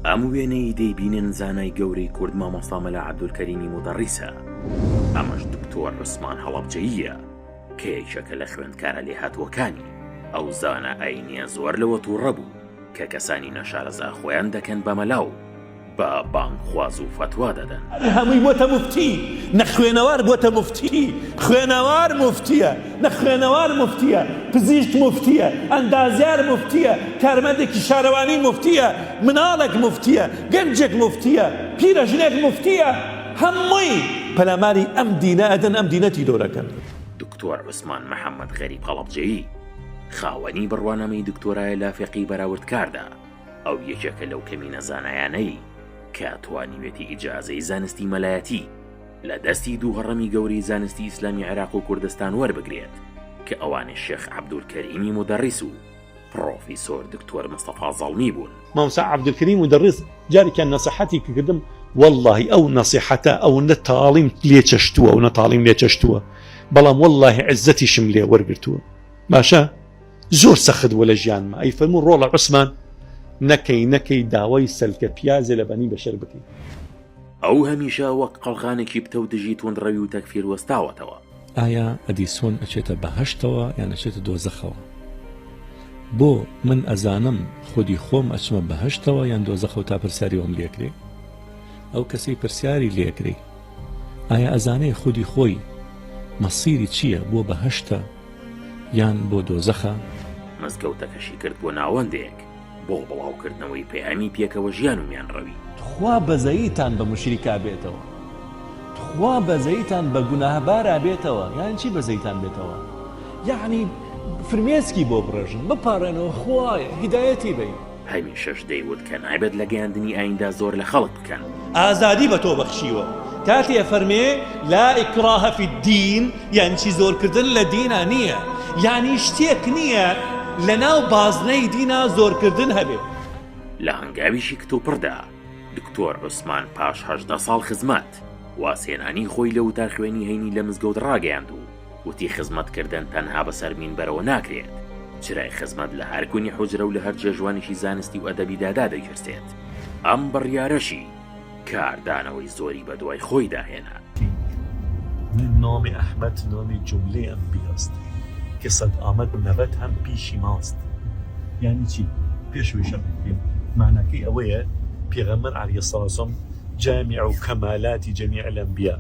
ئەم وێنەی دەیبینن زانای گەورەی کورد مامۆستا مەلا عەبدولکەریمی مودەڕیسە، ئەمەش دکتۆر عوسمان هەڵەبجەییە کە یەکێکە لە خوێندکارە لێهاتووەکانی. ئەو زانا ئاینییە زۆر لەوە تووڕە بوو کە کەسانی نەشارەزا خۆیان دەکەن بە مەلا و بە بانگخواز و فەتوا دەدەن. هەر هەمووی بۆتە موفتی، نەخوێنەوار بۆتە موفتی، خوێنەوار موفتیە، نەخوێنەوار موفتیە، پزیشک موفتیە، ئەندازیار موفتیە، کارمەندێکی شارەوانی موفتیە، مناڵێک موفتیە، گەنجێک موفتیە، پیرەژنێک موفتیە، هەمووی پەلاماری ئەم دینە ئەدەن، ئەم دینە تیرۆر ئەکەن. دکتۆر عوسمان محەمەد غەریب هەڵەبجەیی، خاوەنی بڕوانامەی دکتۆرایە لە فیقهی بەراوردکاردا، ئەو یەکێکە لەو کەمینە زانایانەی کە توانیوێتی ئیجازەی زانستی مەلایەتی لە دەستی دوو هەڕەمی گەورەی زانستی ئیسلامی عێراق و کوردستان وەربگرێت کە ئەوانیش شێخ عەبدولکەریمی مودەڕیس و پڕۆفیسۆر دکتۆر مستەفا زەڵمی بوون. مامۆستا عەبدولکەریم مودەڕیس جارێکیان نەسیحەتی کردم وەڵڵاهی ئەو نەسیحەتە ئەوەندە تاڵیم لێ چەشتووە ئەونە تاڵیم لێ چەشتووە بەڵام وەڵڵاهی عزەتیشم لێ وەرگرتووە باشە زۆر سەخت بووە لە ژیانما ئەی فەرموو ڕۆڵە عوسمان نەکەی نەکەی داوای سەلکە پیازێ لە بەنی بەشەر بکەی. ئەو هەمیشە وەک قەڵغانێکی پتەو دژی توندڕەوی و تەکفیر وەستاوەتەوە. ئایا ئەدیسۆن ئەچێتە بەهەشتەوە یان ئەچێتە دۆزەخەوە؟ بۆ من ئەزانم خودی خۆم ئەچمە بەهەشتەوە یان دۆزەخەوە تا پرسیاری وام لێکرێ؟ ئەو کەسەی پرسیاری لێکرێ ئایا ئەزانێ خودی خۆی مەسیری چییە بۆ بەهەشتە یان بۆ دۆزەخە؟ مزگەوتەکەشی کرد بۆ ناوەندێک بۆ بڵاوکردنەوەی پەیامی پێکەوەژیان و میانڕەوی. تخوا بەزەییتان بە موشریکا بێتەوە تخوا بەزەییتان بە گوناهبارا بێتەوە یانی چی بەزەییتان بێتەوە یانی فرمێسکی بۆ بڕێژن بپاڕێنەوە خوایە هیدایەتی بەی. هەمیشەش دەیوت کە نابێت لە گەیاندنی ئاییندا زۆر لە خەڵک بکەن. ئازادی بە تۆ بەخشیوە کاتێ ئەفەرمێ، لا اکراه فی الدین، یانی چی زۆرکردن لە دینا نییە یانی شتێک نییە لەناو بازنەی دینا زۆرکردن هەبێ. لە هەنگاویشی کتوپڕدا دکتۆر عوسمان پاش 18 ساڵ خزمەت، وازهێنانی خۆی لە وتارخوێنی هەینی لە مزگەوت ڕاگەیاند و وتی خزمەتکردن تەنها بەسەر مینبەرەوە ناکرێت، چرای خزمەت لە هەر کونی حوجرە و لە هەر جێژوانێکی زانستی و ئەدەبیدا دادەگیرسێت. ئەم بڕیارەشی کاردانەوەی زۆری بەدوای خۆیدا هێنا. نام احمد نام جمله انبیاست که صد آمد 90 هم پیشی ماست یانی چی؟ پێش ئەوەی شەرح بکەین مەعناکەی ئەوەیە پێغەمبەر علیە الصلوە والسلام جامع کمالات جمیع الانبیاء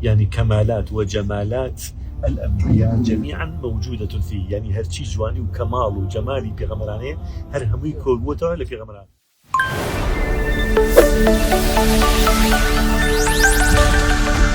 یانی کمالات و جمالات الانبیاء جمیعا موجودە فیه یانی هەرچی جوانی و کەماڵ و جەمالی پێغەمبەرانەیە هەر هەمووی کۆبووەتەوە لە پێغەمبەران.